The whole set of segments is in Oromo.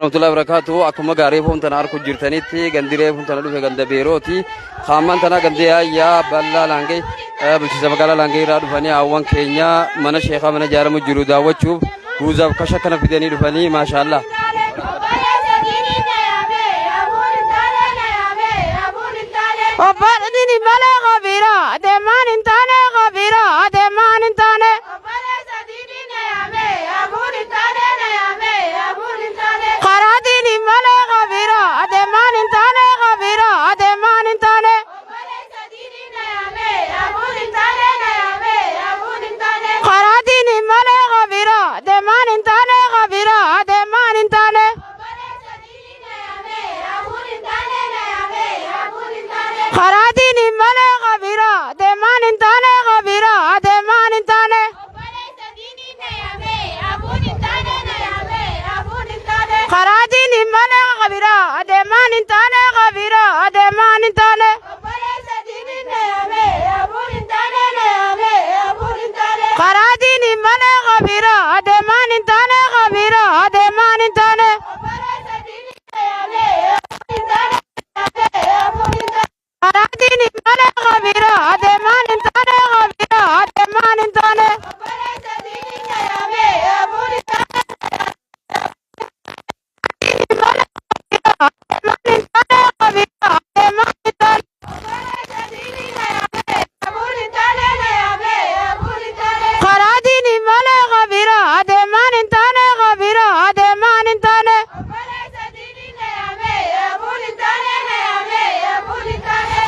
Warahmatullahi wabarakatuh. Akkuma gaarii reefuun tana arguu jirtanitti gandi reefuun tana dhufe ganda beerooti. Kaamman tana gandi yaayyaa bal'aa laangee bulchiinsa magaalaa laangee irraa dhufanii hawwan keenya mana sheekaa mana ijaaramu jiru daawwachuuf guuzaaf kasha kana fidanii dhufanii maashaallah. Obboleettiin malee qabiira adeemaan hin taane qabiira adeemaan hin taane. Karaatiin malee qabiira adeemaan hin taane qabiira adeemaan hin taane. Karaatiin malee qabiira adeemaan hin taane qabiira adeemaan hin taane. Karaatiin malee qabiira adeemaan hin taane qabiira adeemaan hin taane. Karaatiin malee qabiira adeemaan hin taane qabiira adeemaan hin taane. Karaatiin malee qabiira adeemaan hin taane qabiira adeemaan hin taane. Karaatiin malee qabiira adeemaan hin taane qabiira adeemaan hin taane. Adeemaan hin taane qabiira adeemaan hin taane. Karaatiin malee qabiira adeemaan hin taane qabiira adeemaan hin taane.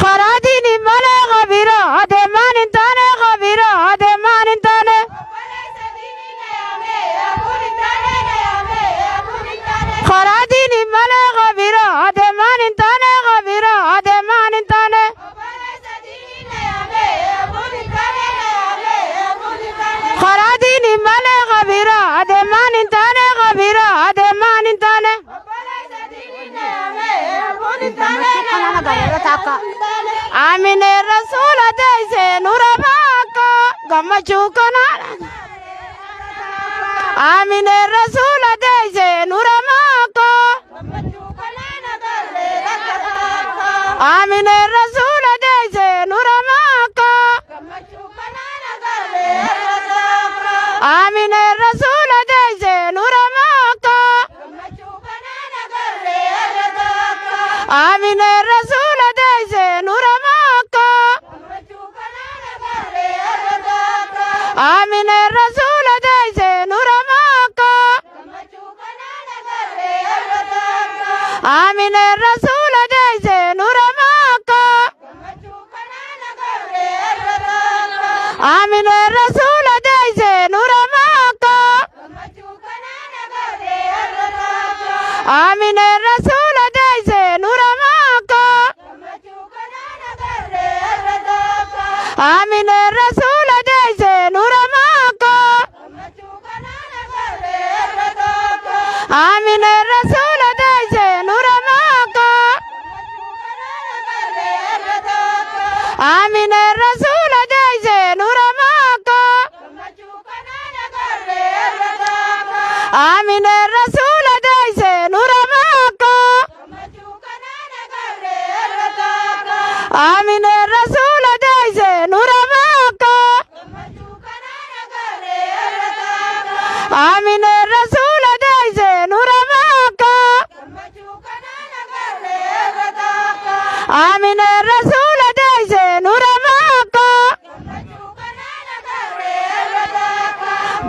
Karaatiin malee qabiira adeemaan hin taane qabiira adeemaan hin taane. Karaatiin malee qabiira adeemaan hin taane qabiira adeemaan hin taane. Karaatiin malee qabiira adeemaan hin taane qabiira adeemaan hin taane. Amine rasuula teessee nura baaka gammachuu kanaan. Amine rasuula teessee nura maaka. Amine rasuula teessee nura maaka. Amine rasuula teessee nura maaka. Amine rasuula teessee nura maaka. Amine rasuula teessee nura maaka. Amine rasuula teessee nura maaka. Amine rasuula teessee nura maaka. Amine rasuula teessee nura maaka. Amine rasuula teessee nura maaka. Amine rasuula teessee nura maaka. Amine rasuula teessee nura maaka. Amine rasuula teessee nura maaka. Amine rasuula teessee nura maaka. Amine rasuula teessee nura maaka. Amine rasuula teessee nura maaka.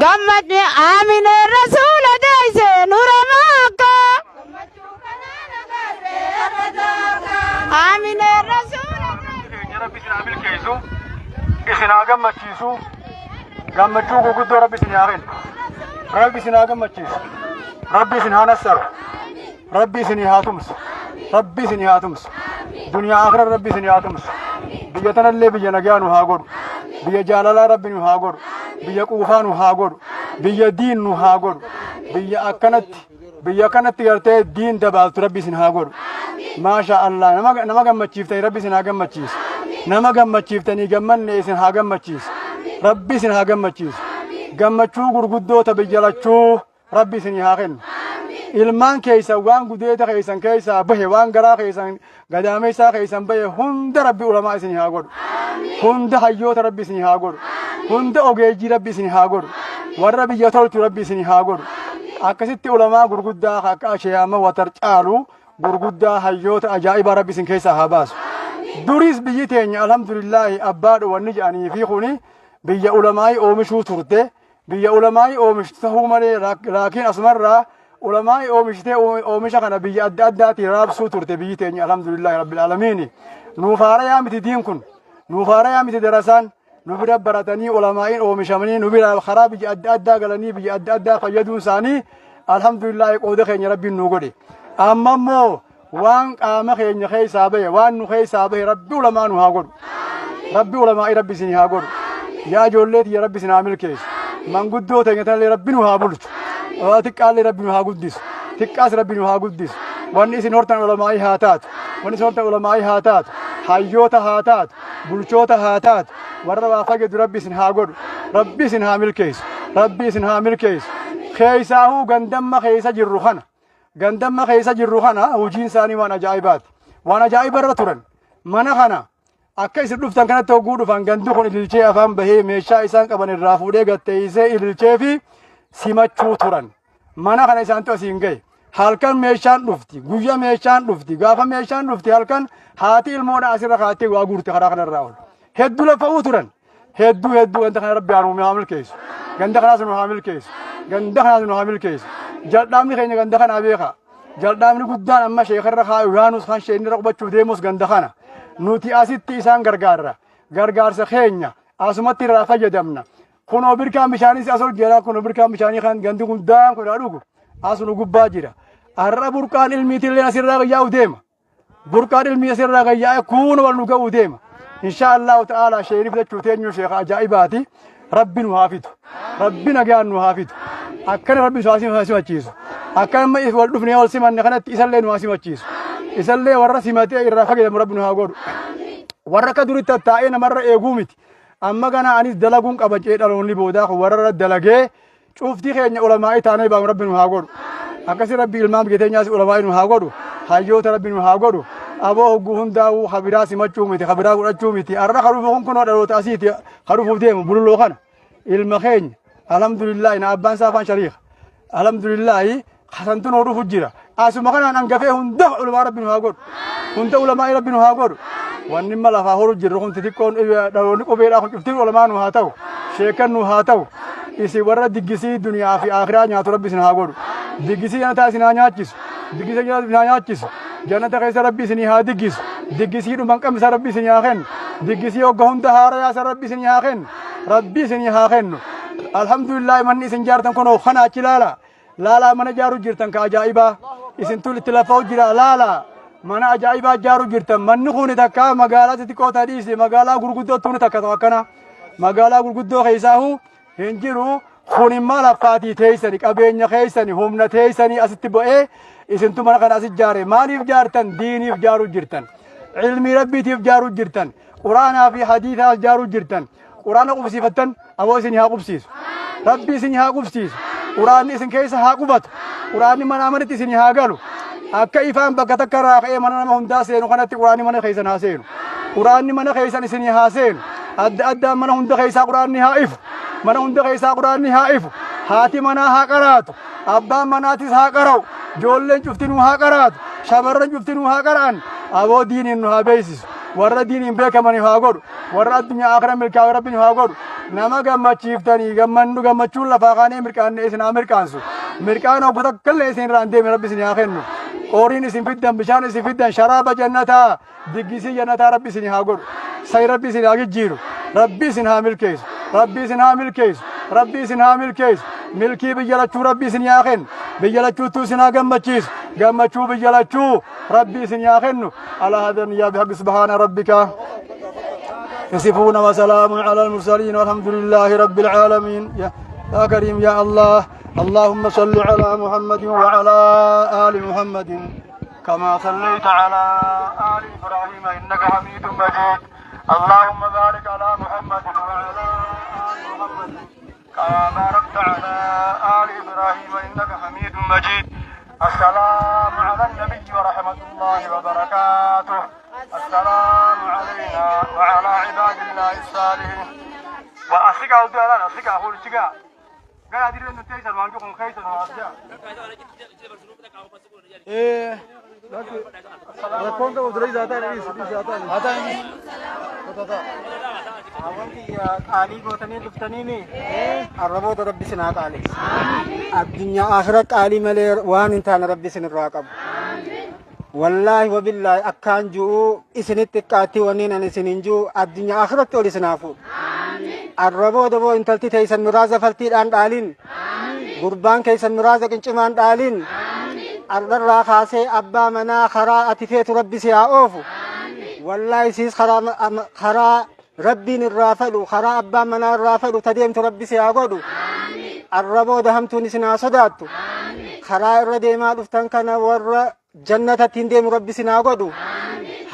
Gammadni amine rasuula teessee nura maaka. Amine rasuula. Keenya Rabbi isin haa milkeessu, isin haa gammachiisu, gammachuu guguddoo Rabbi isin haa kennu. Rabbi isin haa gammachiisu, Rabbi isin haa nassaru, Rabbi isin haa tumsu, Rabbi isin haa tumsu. Duniyaa akira Rabbi isin haa tumsu. Biyya tanallee biyya nagaa nu haa godhu, biyya jaalalaa Rabbi nu haa godhu, biyya quufaa nu haa godhu, biyya diin nu haa godhu, biyya akkanatti biyya kanatti gartee diin dabaaltu Rabbi isin haa godhu. Maasha Allah, nama gammachiiftanii Rabbi isin haa gammachiisu. Nama gammachiiftanii gammanne isin haa gammachiisu. Rabbi isin haa gammachiisu. Gammachuu gurguddoota biyya lachuu Rabbi isin haa kennu. Ilmaan keessan waan gudeeda keessan keessaa bahe, waan garaa keessan gadaameessaa keessan bahe hunda Rabbi ulamaa isin haa godhu. Hunda hayyoota Rabbi isin haa godhu. Hunda ogeeyyii Rabbi isin haa godhu. Warra biyya tolchu Rabbi isin haa godhu. Akkasitti ulamaa gurguddaa akka Sheeyama Watar caalu gurguddaa hayyoota ajaa'ibaa Rabbi isin keessaa haa baasu. Duris biyyi teenya alhamdulillaahi abbaa wanni jedhanii fi kuni biyya ulamaa'ii oomishuu turte. Biyya ulamaa'ii oomishtu ta'uu malee, laakiin asumarraa ulamaa'ii oomishtee oomisha kana biyya adda addaatiin raabsuu turte biyyi teenya, alhamdulillaahi rabbil aalamiini. Nuuf haarayaa miti diin kun. Nuuf haarayaa miti darasaan. Nu bira baratanii ulamaa'iin oomishamanii nu bira karaa biyya adda addaa galanii biyya adda addaa fayyaduun isaanii, alhamdulillaahi, qooda keenya Rabbiin nu godhe. Amma immoo waan qaama keenya keessaa bahe, waan nu keessaa bahe, Rabbi ulamaa nu haa godhu. Rabbi ulamaa'ii Rabbi isin haa godhu. Yaa ijoollee tiyya, Rabbi isin haa milkeessu. Manguddoo teenya tanallee Rabbi nu haa bulchu. Xiqqaallee Rabbi nu haa guddisu. Xiqqaas Rabbi nu haa guddisu. Wanni isin hortan ulamaa'ii haa taatu. Wanni isin hortan ulamaa'ii haa taatu. Hayyoota haa taatu. Bulchoota haa taatu. Warra waa fageetu Rabbi isin haa godhu. Rabbi isin haa milkeessu. Rabbi isin haa milkeessu. Keessaahuu gandamma keessa jirru kana. Gandamma keessa jirru kana hojiin isaanii waan ajaa'ibaati. Waan ajaa'iba irra turan. Mana kana akka isin dhuftan kanatti hogguu dhufan, gandi kun ililchee afaan bahee meeshaa isaan qaban irraa fuudhee gatteessee ililchee fi simachuu turan. Mana kana isaantu asiin gahe. Halkan meeshaan dhufti, guyya meeshaan dhufti, gaafa meeshaan dhufti halkan haati ilmoodha asirra kaattee waa guurte karaa kanarraa ol. Hedduu lafa'uu turan. Hedduu hedduu ganda kana Rabbi haa milkeessu. Ganda kanaas nu haa milkeessu. Ganda kanaas nu haa milkeessu. Jal'aamni keenya ganda kanaa beeka. Jal'aamni guddaan amma sheekarra kaa'u yaanus kan sheekni qubachuuf deemus ganda kana. Nuti asitti isaan gargaarra. Gargaarsa keenya asumatti irraa fayyadamna. Kunoo birkaan bishaanis as ol jira. Kunoo birkaan bishaanii kan gandi guddaan kun dhugu as nu gubbaa jira. Har'a burqaan ilmiitillee asirraa yaa'u deema. Burqaan ilmii asirraa kan yaa'e kuun wal nu ga'uu deema. Insha Allahu ta'ala sheerii fudhachuu teenyu sheeka ajaa'ibaati. Rabbi nu haa fidu. Rabbi nagaan nu haa fidu. Akkana Rabbi nu haa simachiisu. Akka amma wal dhufnee wal simanne kanatti isallee nu haa simachiisu. Isallee warra simatee irraa fayyadamu Rabbi nu haa godhu. Warra akka duritti tattaa'ee namarra eeguu miti. Amma kana anis dalaguun qaba jee dhaloonni boodaa kun warra irra dalagee cuftii keenya ulamaa'ii taanee baamu Rabbi nu haa godhu. Akkasi Rabbi ilmaan biyya teenyaas ulamaa'ii nu haa godhu. Hayyoota Rabbi nu haa godhu. Aboo hogguu hundaa'uu kabiraa simachuu miti, kabiraa godhachuu miti. Har'a karuufu kun kunoo dhaloota asiiti karuufuuf deemu bululoo kana. Ilma keenya alhamdulillaahi na abbaan isaa afaan shariika. Alhamdulillaahi hasantu nuu dhufu jira. Asuma kanaan hangafee hunda ulamaa Rabbi nu haa godhu. Hunda ulamaa'ii Rabbi nu haa godhu. Wanni imma lafaa horu jirru kun xixiqqoon dhaloonni qubeedhaa kun cuftiin ulamaa nu haa ta'u. Sheekan nu haa ta'u. Isin warra diggisii duniyaa fi akhiraa nyaatu Rabbi isin haa godhu. Diggisii jannataa isin haa nyaachisu. Diggisii jannataa isin haa nyaachisu. Jannata keessa Rabbi isin haa diggisu. Diggisii dhuman qabne Rabbi isin haa kennu. Diggisii hogga hunda haara yaasa Rabbi isin haa kennu. Rabbi isin haa kennu. Alhamdulillah, manni isin jaartan kunoo kana achi ilaala. Laalaa, mana jaaru jirtan ka ajaa'ibaa. Isin tun itti lafa'u jira, laala. Mana ajaa'ibaa jaaru jirtan. Manni kun takka magaalaa xixiqqoo ta'e magaalaa gurguddoo tuni takka akkana. Magaalaa gurguddoo keessaahu hin jiru. Kun immoo lafaatii teessani, qabeenya keessani, humna teessanii asitti bu'ee isintu mana kana asit jaare. Maaliif jaartan? Diiniif jaaru jirtan. Ilmii Rabbiitiif jaaru jirtan. Quraanaa fi hadiisaaf jaaru jirtan. Quraana qubsiifattan, aboo isin haa qubsiisu. Rabbi isin haa qubsiisu. Quraanni isin keessa haa qubatu. Quraanni mana manatti isin haa galu. Akka ifaan bakka takka irraa ka'ee mana nama hundaa seenu kanatti quraanni mana keessan haa seenu. Quraanni mana keessan isin haa seenu. Adda addaan mana hunda keessaa quraanni haa ifu. Mana hunda keessaa quraanni haa ifu. Haati manaa haa qaraatu. Abbaan manaatis haa qara'u. Ijoolleen cuftinuu haa qaraatu. Shamarran cuftinuu haa qara'an. Aboo diiniin nu haa beeksisu. Warra diiniin beekaman haa godhu. Warra addunyaa akira milkaa'e Rabbi nu haa godhu. Nama gammachiiftanii gammannu, gammachuun lafaa kaanee mirqaanne isin haa mirqaansu. Mirqaan obbo takka illee isin irraa hin deemne Rabbi isin haa kennu. Qoriin isin fiddan, bishaan isin fiddan, sharaaba jannataa, diggisii jannataa Rabbi isin haa godhu. Sai Rabbi isin haa jijjiiru. Rabbi isin haa milkeessu. Rabbi isin haa milkeessu. Rabbi isin haa milkeessu. Milkii biyya lachuu Rabbi isin haa kennu. Biyya lachuuttuu isin haa gammachiisu. Gammachuu biyya lachuu Rabbi isin haa kennu. على هذا النية بحق سبحان ربك يصفون وسلام على المرسلين والحمد لله رب العالمين. يا كريم يا الله، اللهم صل على محمد وعلى آل محمد كما صليت على آل إبراهيم إنك حميد مجيد. اللهم بارك على محمد وعلى آل محمد كما باركت على آل إبراهيم إنك حميد مجيد. الله الصالحين. وأسيقا ودي أسيقا هو الشجاع. قال أدري إنه تيسر ما عندكم خيسر وأسيقا. Eh, rakkoon qabu dura isaa ta'an isaa ta'an. Haa ta'an. Hawwan kiyya qaalii gootanii dhuftaniini arraboota rabbi isin haa qaaleessu. Addunyaa akhira qaalii malee waan hin taane rabbi isin irraa qabu. Wallaahi wabillaahi akkaan ju'uu isinitti xiqqaatti wanniin ani isin hin ju'u addunyaa akhiratti ol isin haa fuudhu. Arrabooda boo intalti teessan miraaza faltiidhaan dhaalin. Gurbaan keessan miraaza qincimaan dhaalin. Arrarraa kaasee abbaa manaa karaa ati feetu rabbi si haa oofu. Wallaahi siis karaa rabbiin irraa fedhu karaa abbaan manaa irraa fedhu ta deemtu rabbi si haa godhu. Arrabooda hamtuun isin haa sodaattu. Karaa irra deemaa dhuftan kana warra jannatatti hin deemu rabbi isin haa godhu.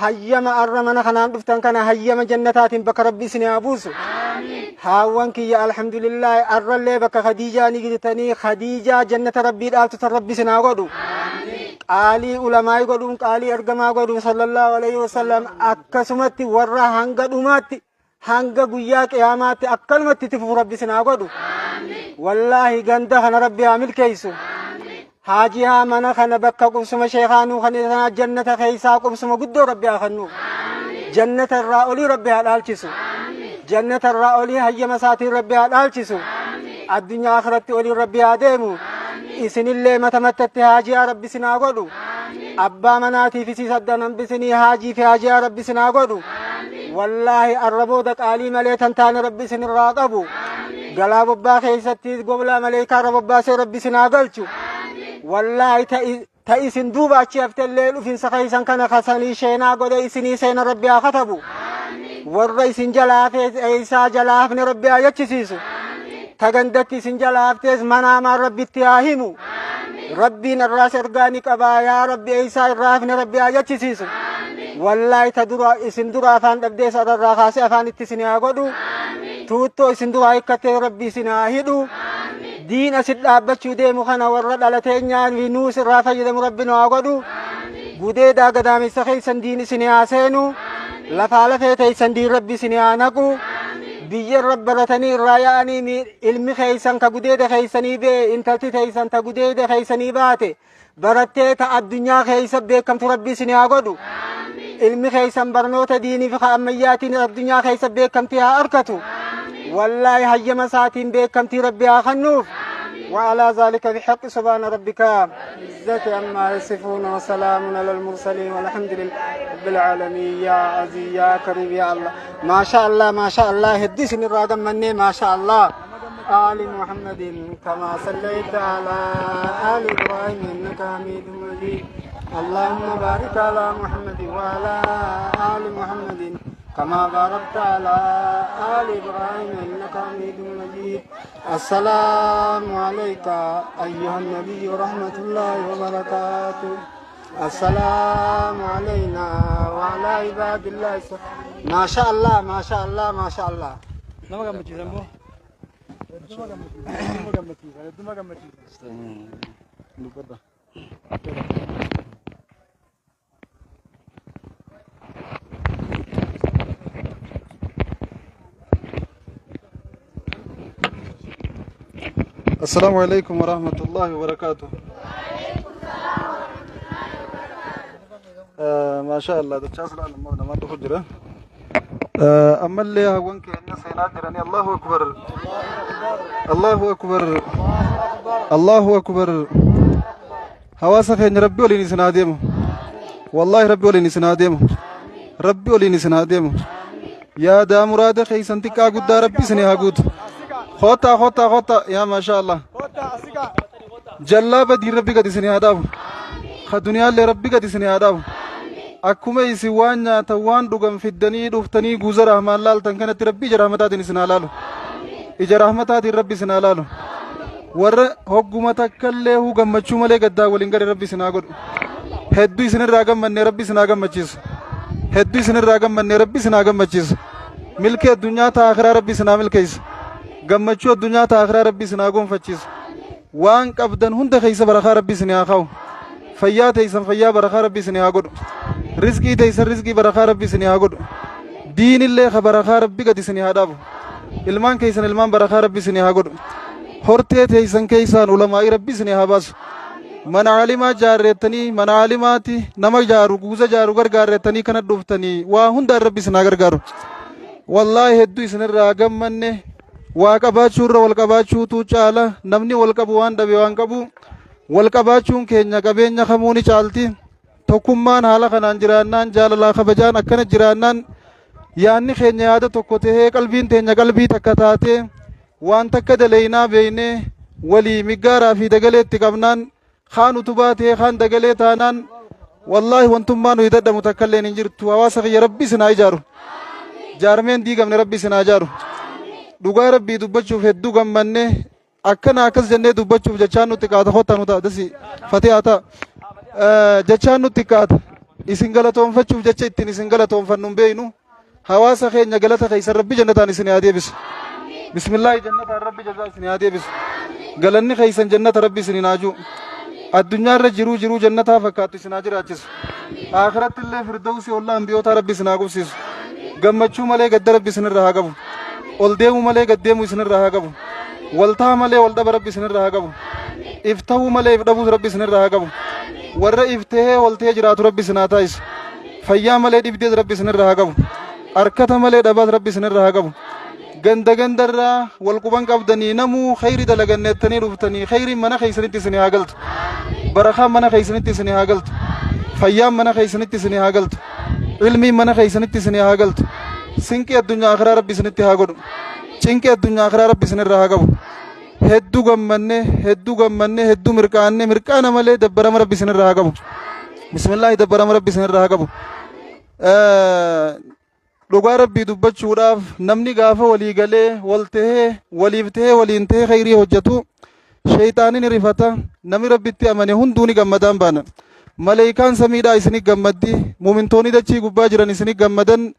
Hayyama arra mana kanaan dhuftan kana hayyama jannataatiin bakka rabbi isin haa buusu. Haawwan kiyya alhamdulillaahi arrallee bakka Khadiijaa ni jirtanii Khadiijaa jannata rabbii dhaaltu tan rabbi isin haa godhu. Qaalii ulamaa'ii godhuun qaalii ergamaa godhuun sallallahu alaihi wasallam akkasumatti warra hanga dhumaatti hanga guyyaa qiyaamaatti akkanumatti itti fufu rabbi isin haa godhu. Wallaahi ganda kana rabbi haa milkeessu. Haajiyaa mana kana bakka qubsuma sheekaanuu kan sanaa jannata keessaa qubsuma guddoo rabbi haa kennu. Jannata irraa olii rabbi haa dhaalchisu. Jannata irraa olii hayyama isaatiin rabbi haa dhaalchisu. Addunyaa akhiratti olii rabbi haa deemu. Isinillee mata matatti haajiyaa rabbi isin haa godhu. Abbaa manaatiif isiis addan hambisinii haajii fi haajiyaa rabbi isin haa godhu. Wallaahi arrabooda qaalii malee tan taane rabbi isin irraa qabu. Galaa bobbaa keessatti goblaa maleekaa irra bobbaasee rabbi isin haa galchu. Wallaahi ta isin duuba achi haftellee dhufinsa keessan kana kasanii sheenaa godhe isinii seena rabbi haa katabu. Warra isin jalaa hafees eeysaa jalaa hafne rabbi haa jechisiisu. Ta gandatti isin jalaa haftees manaamaan rabbitti haa himu. Rabbiin irraas ergaa ni qabaa yaa rabbi eeysaa irraa hafne rabbi haa jechisiisu. Wallaahi ta dura isin dura afaan dhabdees irraa kaasee afaan itti isin haa godhu. Tuuttoo isin dura hiikkattee rabbi isin haa hidhu. Diin asit dhaabbachuu deemu kana warra dhalateenyaan fi nuus irraa fayyadamu rabbi nu haa godhu. Gudeedaa gadaamessa keessan diin isin haa seenu. Lafaa lafee teessan diin rabbi isin haa naqu. Biyya irra baratanii irraa yaa'anii ilmi keessan ka gudeeda keessanii ba'e intalti teessan ta gudeeda keessanii baate barattee ta addunyaa keessa beekamtu rabbi isin haa godhu. Ilmi keessan barnoota diinii fi ammayyaatiin addunyaa keessa beekamtii haa argatu. Wallaahi hayyama isaatiin beekamtii rabbi haa kennuuf. وعلى ذلك بحق سبحان ربك عزة عما يصفون وسلام على المرسلين والحمد لله رب العالمين. يا عزيز يا كريم يا الله. ما شاء الله ما شاء الله هدي الراقم مني ما شاء الله. آل محمد كما صليت على آل إبراهيم إنك حميد مجيد. اللهم بارك على محمد وعلى آل محمد كما باركت على آل إبراهيم إنك حميد مجيد. السلام عليك أيها النبي ورحمة الله وبركاته. السلام علينا وعلى عباد الله. ما شاء الله ما شاء الله ما شاء الله. Nama gammachiisan boo. Hedduma gammachiisa. Hedduma gammachiisa. Dubbadha. السلام عليكم ورحمة الله وبركاته. ما شاء الله دچاس لا لما لما تخجره أما اللي هون كأن سينات جراني. الله أكبر الله أكبر الله أكبر. هواسا خين ربي وليني سناديمو. والله ربي وليني سناديمو. ربي وليني سناديمو. يا دا مراد خيسن تكا قد ربي سني هاقود. خوتا خوتا خوتا يا ما شاء الله. جلابة دي ربي قد سني هاداو. خدنيا اللي ربي قد سني هاداو. Akkuma isin waan nyaatan waan dhugan fiddanii dhuftanii guuza rahmaan laaltan kanatti rabbi ija rahmataatiin isin haa laalu. Ija rahmataatiin rabbi isin haa laalu. Warra hogguma takkallee huu gammachuu malee gaddaa waliin gadi rabbi isin haa godhu. Hedduu isinirraa gammannee rabbi isin haa gammachiisu. Hedduu isinirraa gammannee rabbi isin haa gammachiisu. Milkii addunyaa ta'a akhiraa rabbi isin haa milkeessu. Gammachuu addunyaa ta'a akhiraa rabbi isin haa gonfachiisu. Waan qabdan hunda keessa barakaa rabbi isin haa kaa'u. Fayyaa teessan fayyaa barakaa rabbi isin haa godhu. Rizqii teessan rizqii barakaa rabbi isin haa godhu. Diinillee ka barakaa Rabbi gad isinii haa dhaabu. Ilmaan keessan ilmaan barakaa Rabbi isinii haa godhu. Hortee teessan keessaan ulamaa'ii Rabbi isinii haa baasu. Mana aalimaa jaarreettanii mana aalimaati nama jaaru guuza jaaru gargaarreettanii kana dhuftanii waa hundaan Rabbi isin haa gargaaru. Wallaahi hedduu isinirraa gammanne. Waa qabaachuurra wal qabaachuutu caala. Namni wal qabu waan dhabe waan qabu. Wal qabaachuun keenya qabeenya kamuu ni caalti. Tokkummaan haala kanaan jiraannaan jaalalaa kabajaan akkana jiraannaan yaanni keenya yaada tokko tahee qalbiin teenya qalbii takka taatee waan takka daleeynaa beeynee walii miggaaraa fi dagalee itti qabnaan kaan utubaa tahee kaan dagalee taanaan wallaahi wantummaa nuyi dadhabnu takka illeen hin jirtu. Hawaasa kiyya Rabbi isin haa ijaaru. Jaarmeen diigamne Rabbi isin haa ijaaru. Dhugaa Rabbii dubbachuuf hedduu gammanne. Akkana akkas jennee dubbachuuf jechaan nutti qaata. Kottaa nu ta'a dasi fatihaa ta'a. Jechaan nutti qaata. Isin galatoonfachuuf jecha ittiin isin galatoonfannu hin beeynu. Hawaasa keenya galata keessan Rabbi jannataan isin haa deebisu. Bismillaahi jannataan Rabbi jazaa isin haa deebisu. Galanni keessan jannata Rabbi isin haa jiru. Addunyaa irra jiruu jiruu jannataa fakkaattu isin haa jiraachisu. Akhiratti illee firdawsii ollaa ambiyootaa Rabbi isin haa qubsiisu. Gammachuu malee gadda Rabbi isin irraa haa qabu. Ol deemuu malee gad deemuu isin irraa haa qabu. Wal ta'a malee wal dhaba Rabbi isin irraa haa qabu. If ta'uu malee if dhabuus Rabbi isin irraa haa qabu. Warra if tahee wal tahee jiraatu Rabbi isin haa taasisu. Fayyaa malee dhibdees Rabbi isin irraa haa qabu. Arkata malee dhabaas Rabbi isin irraa haa qabu. Ganda gandarraa wal quban qabdanii namuu khayri dalaganneettanii dhuftanii khayriin mana keessanitti isin haa galtu. Barakaan mana keessanitti isin haa galtu. Fayyaan mana keessanitti isin haa galtu. Ilmiin mana keessanitti isin haa galtu. Sinqii addunyaa akhiraa Rabbi isinitti haa godhu. Cinqii addunyaa akhiraa Rabbi isin irraa haa qabu. Hedduu gammanne, hedduu gammanne, hedduu mirqaanne, mirqaana malee dabbarama Rabbi isin irraa haa qabu. Bismillaahi dabbarama Rabbi isin irraa haa qabu. Dhugaa Rabbii dubbachuudhaaf namni gaafa walii galee wal tahee waliif tahee waliin tahee khayrii hojjetu sheeyxaanni ni rifata. Namni Rabbitti amane hunduu ni gammadaan baana. Maleeykaan samiidhaa isini gammaddi, muumintoonni dachii gubbaa jiran isini gammadan.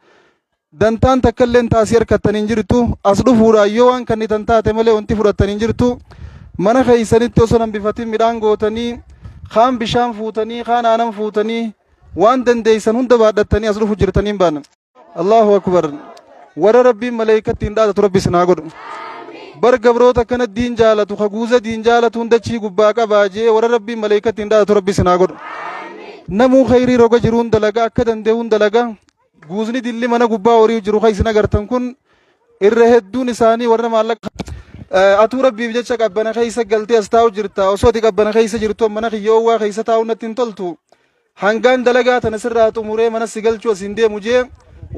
Dantaan takka illeen taasii harkattan hin jirtu. As dhufuudhaan yoo waan kannitan taate malee wanti fudhattan hin jirtu. Mana keessanitti osoo hambifatin midhaan gootanii, kaan bishaan fuutanii, kaan aanan fuutanii, waan dandeessan hunda baadhattanii as dhufu jirtanii hin baana. Allahu akbar. Warra Rabbiin maleeykatti hin dhaadatu Rabbi isin haa godhu. Bar gabroota akkana diin jaalatu ka guuza diin jaalatu dachii gubbaa qabaa jee warra Rabbiin maleeykatti hin dhaadatu Rabbi isin haa godhu. Namuu khayrii roga jiruun dalaga akka danda'uun dalaga. Guuzni dilli mana gubbaa horii jiru kan isin agartan kun irra hedduun isaanii warra maallaqa. Atuu Rabbiif jecha qabbana keessa galtee as taa'u jirta. Osoo ati qabbana keessa jirtu mana kiyya oowwaa keessa taa'u natti hin toltu. Hangaan dalagaa tana sirraa xumuree mana si galchuu asiin deemu jee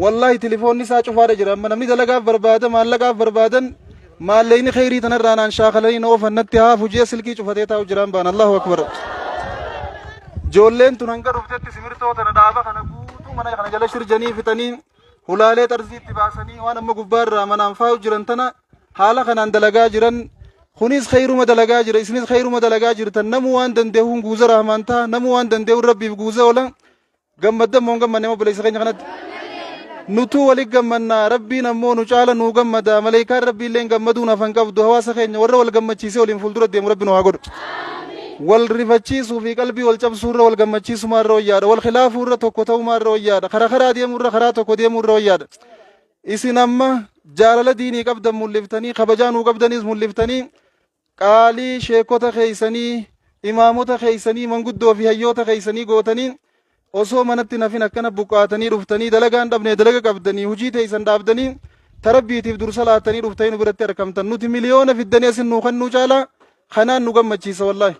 wallaahi tilifoonni isaa cufaadha jira. Amma namni dalagaaf barbaada maallaqaaf barbaadan maallaqni kheyrii tanarraa naan shaakalanii na oofan natti haafu jee silkii cufatee taa'u jiraan baan. Allahu akbar. Ijoolleen tun hanga dhuftetti simirtoo tana dhaaba kana guutuu mana kana jala shirjanii fixanii hulaalee xarzii itti baasanii waan amma gubbaarraa manaan faayu jiran tana haala kanaan dalagaa jiran. Kunis khayruma dalagaa jira, isinis khayruma dalagaa jirtan. Namuu waan dandeehuun guuza rahmaan ta'a, namuu waan dandeehuun Rabbiif guuza oola. Gammaddan moo hin gammanne obboleessa keenya kanatti? Nutuu wali gammannaa, Rabbiin ammoo nu caala nuu gammada. Maleekaan Rabbiilleen gammaduun hafan qabdu. Hawaasa keenya warra wal gammachiisee waliin fuuldura deemu Rabbi nu haa godhu. Wal rifachiisuu fi qalbii wal cabsuu irra wal gammachiisumaa irra wayyaadha. Wal khilaafuu irra tokko ta'umaa irra wayyaadha. Karaa karaa deemuu irra karaa tokko deemuu irra wayyaadha. Isin amma jaalala diinii qabdan mul'iftanii, kabajaa nuu qabdaniis mul'iftanii, qaalii sheekota keeysanii, imaamota keeysanii, manguddoo fi hayyoota keeysanii gootanii osoo manatti nafin akkana buqqaatanii dhuftanii dalagaan dhabne dalaga qabdanii hujii teeysan dhaabdanii ta Rabbiitiif dursa laattanii dhuftanii nu biratti argamtan. Nuti miliyoona fiddanii asin nuu kennuu caalaa kanaan nu gammachiisa wallaahi.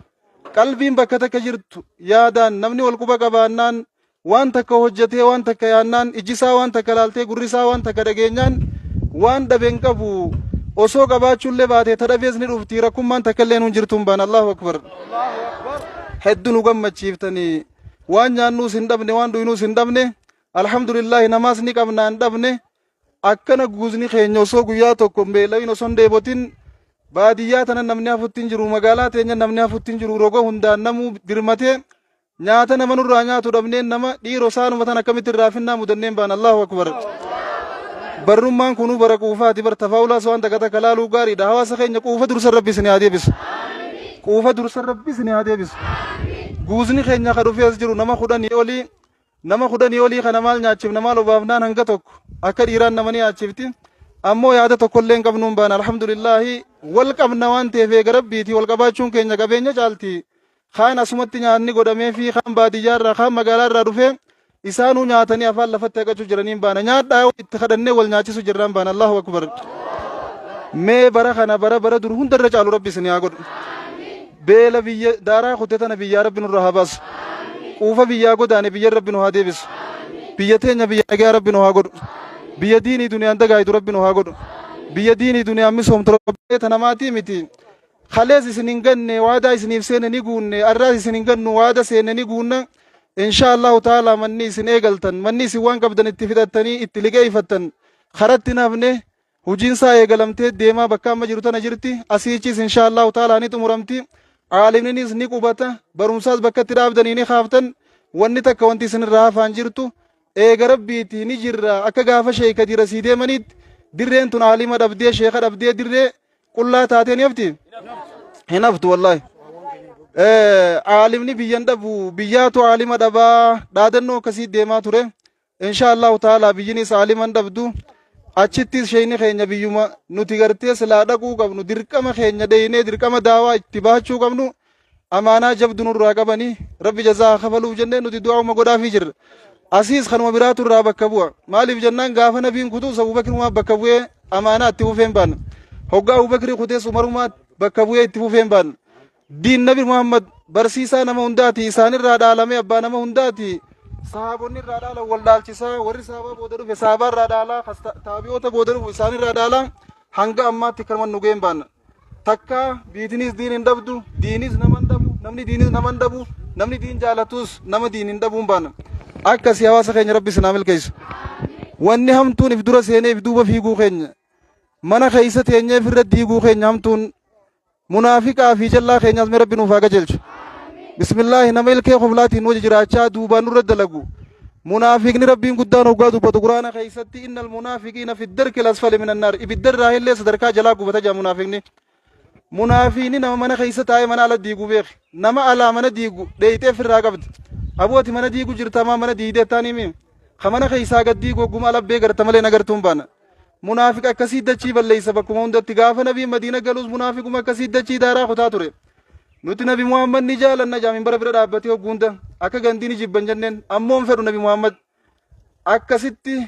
Qalbiin bakka takka jirtu yaadaan namni wal quba qabaannaan waan takka hojjetee waan takka yaannaan ijji isaa waan takka laaltee gurri isaa waan takka dhageenyaan waan dhabe hin qabu. Osoo qabaachuullee baatee ta dhabees ni dhufti, rakkummaan takka illee nuun jirtu hin baan. Allahu akbar. Hedduu nu gammachiiftanii. Waan nyaannuus hin dhabne, waan dhuynuus hin dhabne, alhamdulillahi namaas ni qabnaa hin dhabne. Akkana guuzni keenya osoo guyyaa tokko hin beela'in, osoo hin dheebotin, baadiyyaa tana namni hafutti hin jiru, magaalaa teenya namni hafutti hin jiru. Roga hundaan namuu dirmatee nyaata nama nurraa nyaatu dhabneen nama dhiiroo saanuma tan akkamitti irraa finnaa mudanneen baan. Allahu akbar. Barrummaan kunuu bara quufaati bar. Tafaawulaas waan takka takka laaluu gaariidha. Hawaasa keenya quufa dursa Rabbi isin haa deebisu. Quufa dursa Rabbi isin haa deebisu. Guuzni keenya ka dhufee as jiru nama 10 olii. Nama 10 olii kana maal nyaachifna maal obaafnaan hanga tokko akka dhiiraan nama ni nyaachifti. Ammoo yaada tokkollee hin qabnuun baana alhamdulillaahi wal qabna waan ta'eef eega rabbiiti wal qabaachuun keenya qabeenya caalti. Kaan asumatti nyaanni godhamee fi kaan baadiyyaarraa kaan magaalaarraa dhufee isaanuu nyaatanii afaan lafatti haqachuu jiraniin baana. Nyaadhaa itti kadhannee wal nyaachisu jirraan baana. Allahu akbar. Mee bara kana bara bara dur hundarra caalu rabbi isin haa godhu. Beela biyya daaraa kute tana biyyaa rabbi nurraa haa baasu. Quufa biyyaa godaane biyya rabbi nu haa deebisu. Biyya teenya biyya nagaa rabbi nu haa godhu. Biyya diinii duniyaan dagaaytu rabbi nu haa godhu. Biyya diinii duniyaan misoomtu rabbi tana maatii miti. Kalees isin hin ganne waadaa isiniif seene ni guunne arraas isin hin gannu waada seene ni guunna. Insha Allahu ta'ala manni isin eegaltan manni isin waan qabdan itti fixattanii itti liqeeffattan karatti hin hafne Hujiin isaa eegalamtee deemaa bakka amma jiru tana jirti. Asiichis inshaa Allahu ta'ala ni xumuramti. Aalimninis ni qubata. Barumsaas bakka itti dhaabdanii ni kaaftan. Wanni takka wanti isin irraa hafaan jirtu. Eega Rabbiiti ni jirra. Akka gaafa sheeka dirasii deemaniitti dirreen tun aalima dhabdee sheeka dhabdee dirree qullaa taatee ni hafti? Hin haftu wallaahi. Aalimni biyyan dhabu biyyaatu aalima dhabaa dhaadannoo akkasii deemaa ture. Insha Allahu ta'ala biyyinis aalima hin dhabdu. Achittis sheeyni keenya biyyuma nuti gartee silaa dhaquu qabnu dirqama keenya dheeynee dirqama daawaa itti bahachuu qabnu amaanaa jabdu nurraa qabanii rabbi jazaa haa kafaluuf jennee nuti du'aa'uma godhaafii jirra. Asiis kanuma biraatu irraa bakka bu'a. Maaliif jennaan gaafa nabiin kutuus Abubakrimaa bakka bu'ee amaanaa itti fufee hin baanne. Hoggaa Abubakri kutees Umarumaa bakka bu'ee itti fufee hin baanne. Diin Nabi Muhammad barsiisaa nama hundaati. Isaanirraa dhaalamee abbaa nama hundaati. Sahaabonni irraa dhaalan wal dhaalchisaa warri sahabaa booda dhufe sahabaa irraa dhaalaa taabi'oota booda dhufu isaanirraa dhaalaa hanga ammaatti kanuma nu ga'een baanna. Takka biitinis diin hin dhabdu, diinis nama hin dhabu, namni diinis nama hin dhabu, namni diin jaalatus nama diin hin dhabuun baana. Akkasii hawaasa keenya rabbi isin haa milkeessu. Wanni hamtuun if dura seenee if duuba fiiguu keenya mana keessa teenyee ifirra diiguu keenya hamtuun Munaafiqaa fi jallaa keenyaas mee rabbi nuuf haa qajeelchu. Bismillaahi nama ilkee koflaatiin wajji jiraachaa duubaan nurra dalagu. Munaafiqni rabbiin guddaan hoggaa dubbatu quraana keessatti innal munaafiqiina fi darkil asfali minan naar ibidda irraa illee sadarkaa jalaa gubata jaa munaafiqni. Munaafiqni nama mana keessa taa'ee mana ala diigu beeki. Nama alaa mana diigu dheeyxee firraa qabdi. Aboo ati mana diigu jirta maa mana diigdee taanii mii. Ka mana keessaa gad diigu hogguma ala beegarta malee nagartuun baana. Munaafiqa akkasii dachii balleessa bakkuma hundatti gaafa nabiin madiina galuus munaafiquma akkasii dachii daaraa kutaa ture. Nuti nabi Muhammad ni jaalanna jaamin bara bira dhaabbatee hogguu hunda akka gandii ni jibban jenneen ammoo hin fedhu nabi Muhammad. Akkasitti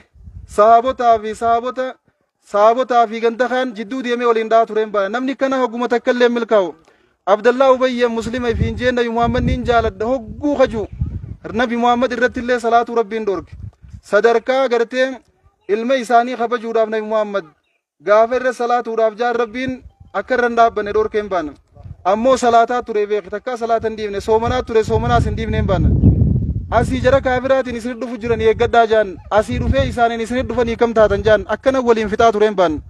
sahaabotaa fi sahaabota sahaabotaa fi ganda kaan jidduu deemee waliin dhahaa tureen baana. Namni kana hogguma takka illee milkaa'u. Abdallaa Ubayyi muslima ifiin jeen nabi Muhammad niin jaaladha hogguu kaju nabi Muhammad irratti illee salaatuu rabbiin dhorke. Sadarkaa gartee Ilma isaanii kabajuudhaaf Nabi Muhammad gaafa irra salaatuudhaaf jaan Rabbiin akka irra hin dhaabbanne dhorkee hin baana. Ammoo salaataa ture beeki takkaa salaata hin dhiifne soomanaa ture soomanaas hin dhiifne hin baana. Asii jara kaafiraatiin isin dhufu jiran eeggadhaa jaan asii dhufee isaaniin isin dhufanii kam taatan jaan akkana waliin fixaa ture hin baana.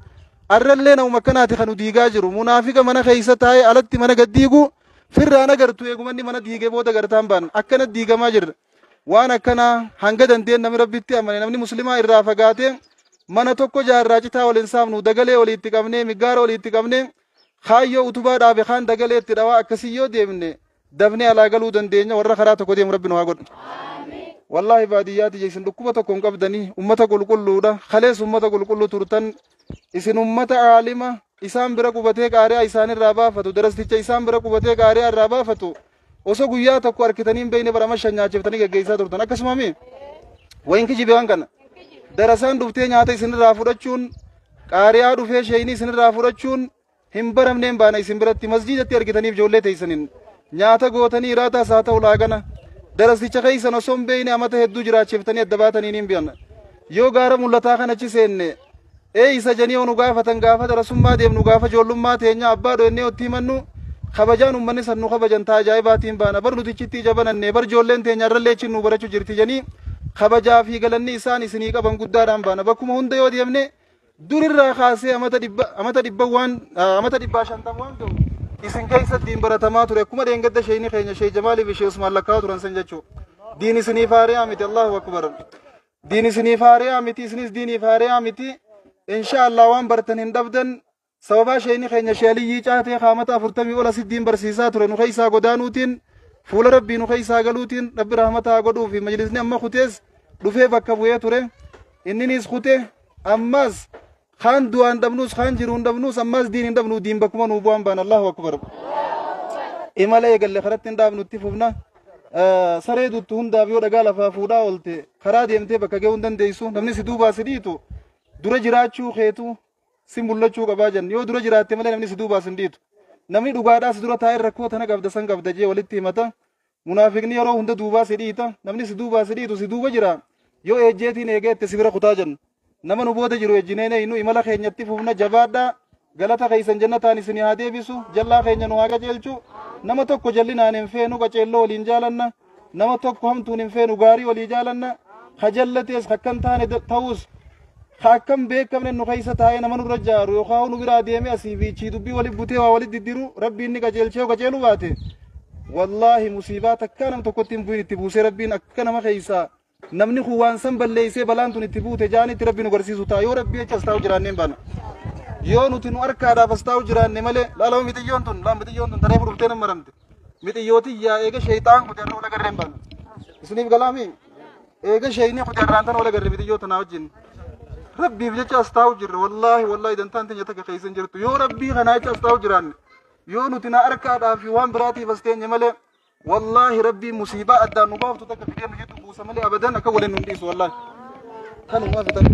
Arrallee namuma akkanaati kan nu diigaa jiru munaafiqa mana keessa taa'ee alatti mana gad diigu firraan agartu eegumanni mana diigee booda gartaan baana akkana diigamaa jirra. Waan akkanaa hanga dandeen namni rabbitti amane namni muslimaa irraa fagaatee mana tokko jaarraa citaa waliin saamnu dagalee waliitti qabnee miggaara waliitti qabnee kaayyoo utubaa dhaabe kaan dagalee itti dhawaa akkasii yoo deemne dafnee alaa galuu dandeenya warra karaa tokko deemu rabbi nu haa godhu. Wallaahi baadiyyaati isin dhukkuba tokko hin qabdanii ummata qulqulluudha kalees ummata qulqulluu turtan isin ummata aalima isaan bira qubatee qaari'aa isaanirraa baafatu darasticha isaan bira qubatee qaari'aa irraa baafatu Osoo guyyaa tokko arkitanii hin beekne bara amma shan nyaachiftanii geggeessaa turtan. Akkasuma mi? Wayin kijibe waan kana. Darasaan dhuftee nyaata isinirraa fudhachuun, qaari'aa dhufee sheeyinii isinirraa fudhachuun hin baramneen baana isin biratti masjiidatti argitaniif ijoollee teessaniin nyaata gootanii iraataas haa ta'u laaqana. Darasticha keessan osoo hin beekne amata hedduu jiraachiftanii adda baatanii hin beekna. Yoo gaara mul'ataa kana achi seenne Eeysa janii yoo nu gaafatan gaafa darasummaa deemnu gaafa joollummaa teenya abbaa dhoyennee otti himannu kabajaan ummanni san nu kabajan taa ajaa'ibaatiin baana bar nuti ichitti ija bananne bar joolleen teenya irrallee ichin nu barachu jirti janii kabajaa fi galanni isaan isinii qaban guddaadhaan baana bakkuma hunda yoo deemne durirraa kaasee amata dhibba amata dhibba waan amata dhibbaa shantam waan ga'u isin keessa diin baratamaa ture akkuma dheengadda sheeyni keenya shee Jamaalii fi shee Usmaan lakkaa'aa turan san jechuu diin isiniif haariyaa miti Allahu akbar Diin isiniif haariyaa miti isinis diiniif haariyaa miti. Insha Allah waan bartan hin dhabdan. Sababaa sheeyni keenya shee Aliyyii Caatee kaamata 40 ol asitti diin barsiisaa ture nu keessaa godaanuutiin Fuula Rabbii nu keessaa galuutiin Rabbi rahmata haa godhuu fi majlisni amma kutees dhufee bakka bu'ee ture. Inninis kute ammas kaan du'aan dhabnuus kaan jiruun dhabnuus ammas diin hin dhabnu, diin bakkuma nuu bu'aan baan. Allahu akbar. Imala eegalle karatti hin dhaabnu, itti fufna. Saree duttu hundaaf yoo dhagaa lafaa fuudhaa oolte karaa deemtee bakka ga'uu hin dandeessu. Namni si duubaa si dhiitu dura jiraachuu keetu si mul'achuu qabaa jenna. Yoo dura jiraatte malee namni si duubaa si hin dhiitu. Namni dhugaadhaa si dura taa'ee rakkoo tana qabda, san qabda jee walitti himata. Munaafiqni yeroo hunda duubaa si dhiita. Namni si duubaa si dhiitu si duuba jira. Yoo ejjeetiin eegeette si bira kutaa jenna. Nama nu booda jiru ejjineen eenyu imala keenyatti fufna. Jabaadhaa. Galata keessan jannataan isin haa deebisu. Jallaa keenya nu haa qajeelchu. Nama tokko jallinaan hin feenu, qaceelloo waliin jaalanna. Nama tokko hamtuun hin feenu, gaarii walii jaalanna. Ka jallatees akkan taane ta'us, ka akkam beekamne nu keessa taa'ee nama nurra jaaru yookaan nu biraa deemee asii fi achii dubbii walitti butee waa walitti diddiru, Rabbiin inni qajeelchee yoo qajeeluu baate, wallaahi musiibaa takkaa nam tokkotti hin bu'in itti buusee Rabbiin akka nama keessaa namni kun waan san balleessee balaan tun itti buute jaanitti Rabbi nu garsiisu ta'a. Yoo Rabbii jecha as taa'u jiraanneen baana. Yoo nuti nu harkaadhaaf as taa'u jiraanne malee, laalama, mixiyyoon tun, laa, mixiyyoon tun taree dhuftee nama maramte. Mixiyyooti yaa eega sheexaan kute har'a wal agarreen baana. Isiniif galaami? Eega sheeyni kute har'aan tana wal agarre mixiyyoo tanaa wajjin. Rabbiif jecha as taa'u jirra. Wallaahi, wallaahi, dantaan teenya takka keessa hin jirtu. Yoo Rabbii kanaa jecha as taa'u jiraanne, yoo nuti na harkaadhaaf waan biraatiif as teenye malee, wallaahi Rabbii musiibaa addaan nu baaftu takka fidee nu jiddu buusa malee abadan akka waliin nu dhiisu, wallaahi. Kanumaa fitan.